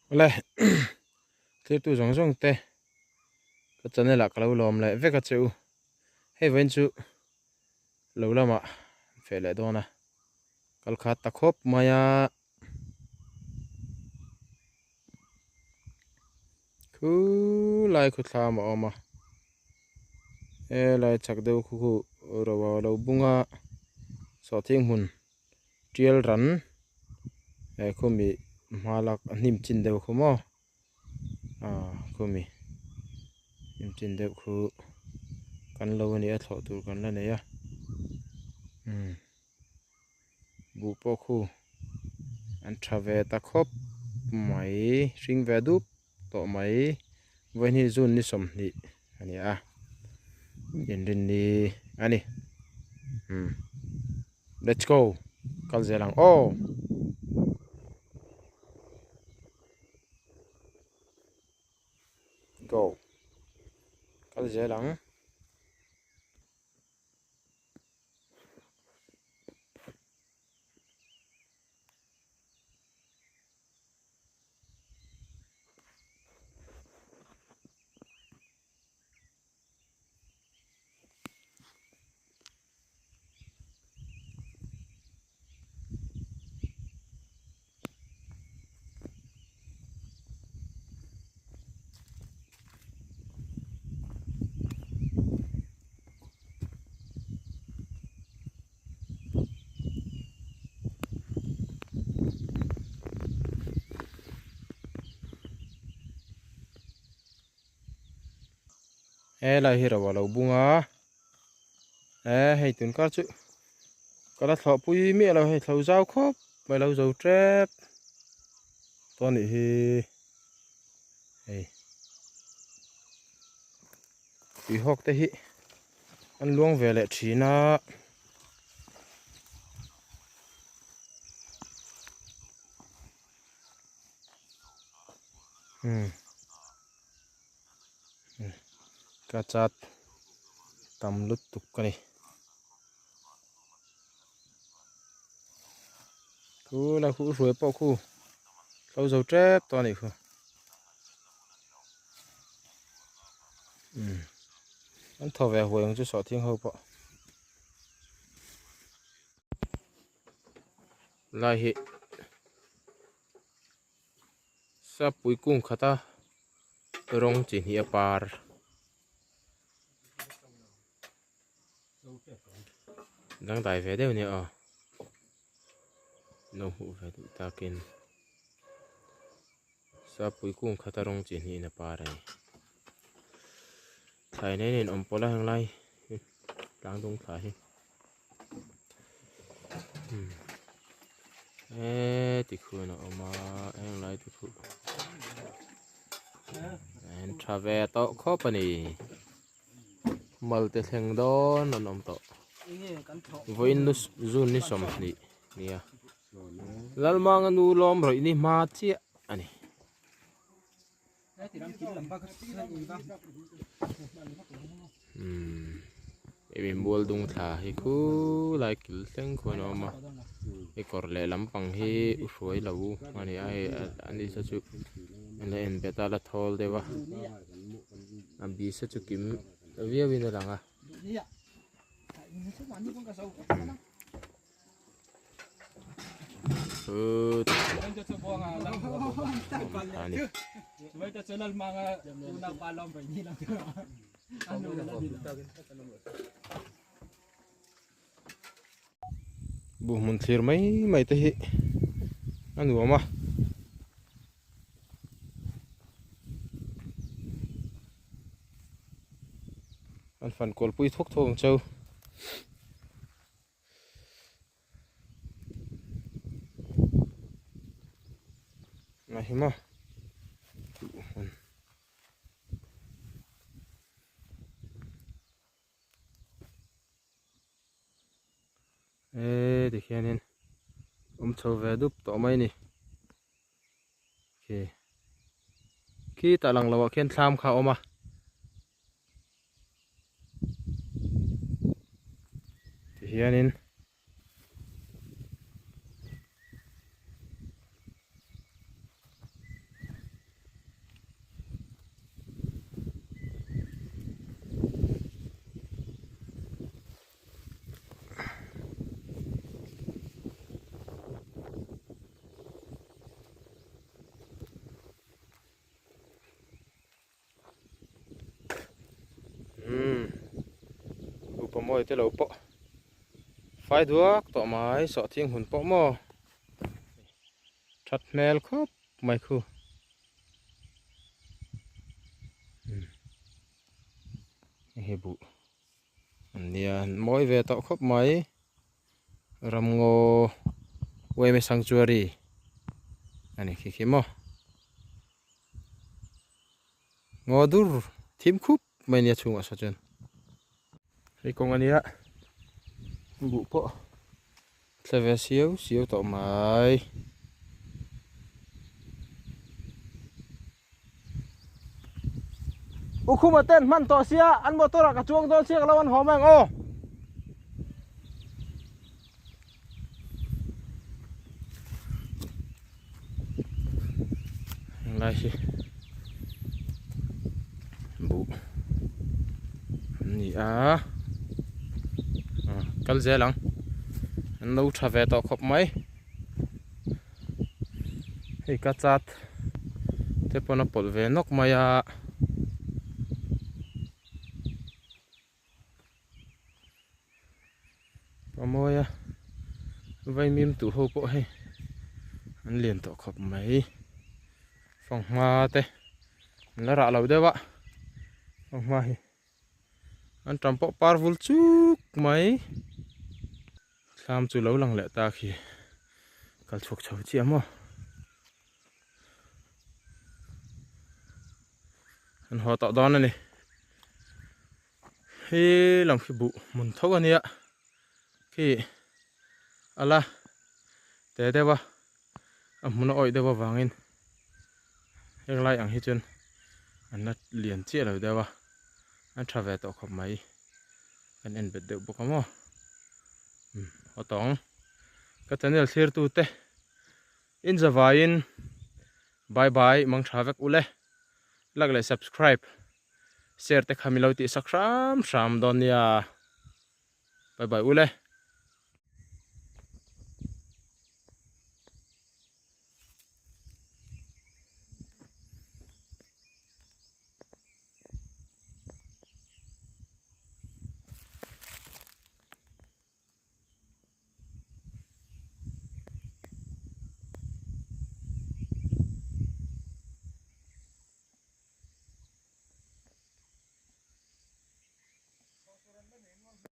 Awle thirtu zawng zawng te ka channel ah ka lo lawm leh vek a che u. Hei vawiin chu lo lamah feh leh dawn a, kal khat ta khawp mai a. Khu lai khu thlam a awm a, helai chhak deuh khu khu ro a lo bung a, sawhthing hmun tial ran he khumi hma lak a hnim chin deuh khu maw ah khumi hnim chin deuh khu kan lo a ni a thlawh tur kan la nei a umm buh pawh khu an tha ve ta khawp mai hring ve dup tawh mai vawihnih june ni 20 a ni a inrinni a ni umm let's go kal zel ang aw. Go kal zel ang. Helai hi ro a lo bung a e hei tun kar chu ka la thlawh pui miah lo hei thlo zau khawp mai lo zo tep tawh a nih hi hei tui hawk te hi an luang ve leh thin a. Hmm. Ka chat tam lutuk a ni. Khu la khu hruai pawh khu hlo zo tep tawh a nih khu. An thaw ve huai ang chu sawhthing ho pawh. Lai hi Sapui kung khata rawng chi hnih a par. Dangdai ve deuh nia aw. No hmuh ve duh takin Sapui kung khata rawng chi hnihin a par a ni. Thlai nen in awm pawlh a heng lai hi tlang dung thla hi. E tikhuan a awm a heng lai te khu an tha ve tawh khawp a ni mal te thleng dawn an awm tawh vawiin nu zun ni 20 nia Lalmanga nu lawm rawih ni hma chiah a ni. Hemi mual dung thla hi khulai kil thleng khuan a awm a hei kawr leh lampang hi u hruai lo a ni a hei a ni sa chu a la en bet a la thawl deuh a a bi sa chu kim viau in a lang a. Buh hmun thlir mai mai te hi a nuam a. An fan kualpui thawk thawk ang cheu. Nga hi maw duh hmun e tikhianin awm chho ve dup tawh mai a ni khi khitah lang loh ah khian thlam kha a awm a. Tihianin Pamawi te lo pawh fai duak tawh mai sawhthing hun pawh maw that hmel khawp mai khu. Hei hi buh an nia mawi ve tawh khawp mai ramngaw yma sanctuary a ni khi khi maw ngaw dur thim khup mai nia chhungah saw chuan hei kawng a nia buh pawh thle ve siau siau tawh mai. Ukhuma ten hman tawh sia an motor ah ka chuang dawn sia ka lo an haw mai ang aw. Lai hi buh an ni a kal zel ang an lo tha ve tawh khawp mai hei ka chat te pawn a pawlh ve nawk mai a. A mawi a vaimim tuh ho pawh hei an lian tawh khawp mai fanghma te an la rah lo deuh a fanghma hi an tam pawh par vul chuk mai thlam chu lo lang leh ta khi kal chhuak chho chiah maw. An haw tawh dawn a ni. He lam khi buh hmun tho a nia khi a la te deuh a a hmun a awih deuh avangin heng lai ang hi chuan an la lian chiah lo deuh a an tha ve tawh khawp mai kan en bet deuh bawk a maw umm haw tawng ka channel thlir tu te in zavaiin bye bye mang tha vek ule like leh subscribe. Share te kha milo tih sak hram hram dawn nia. Bye bye ule.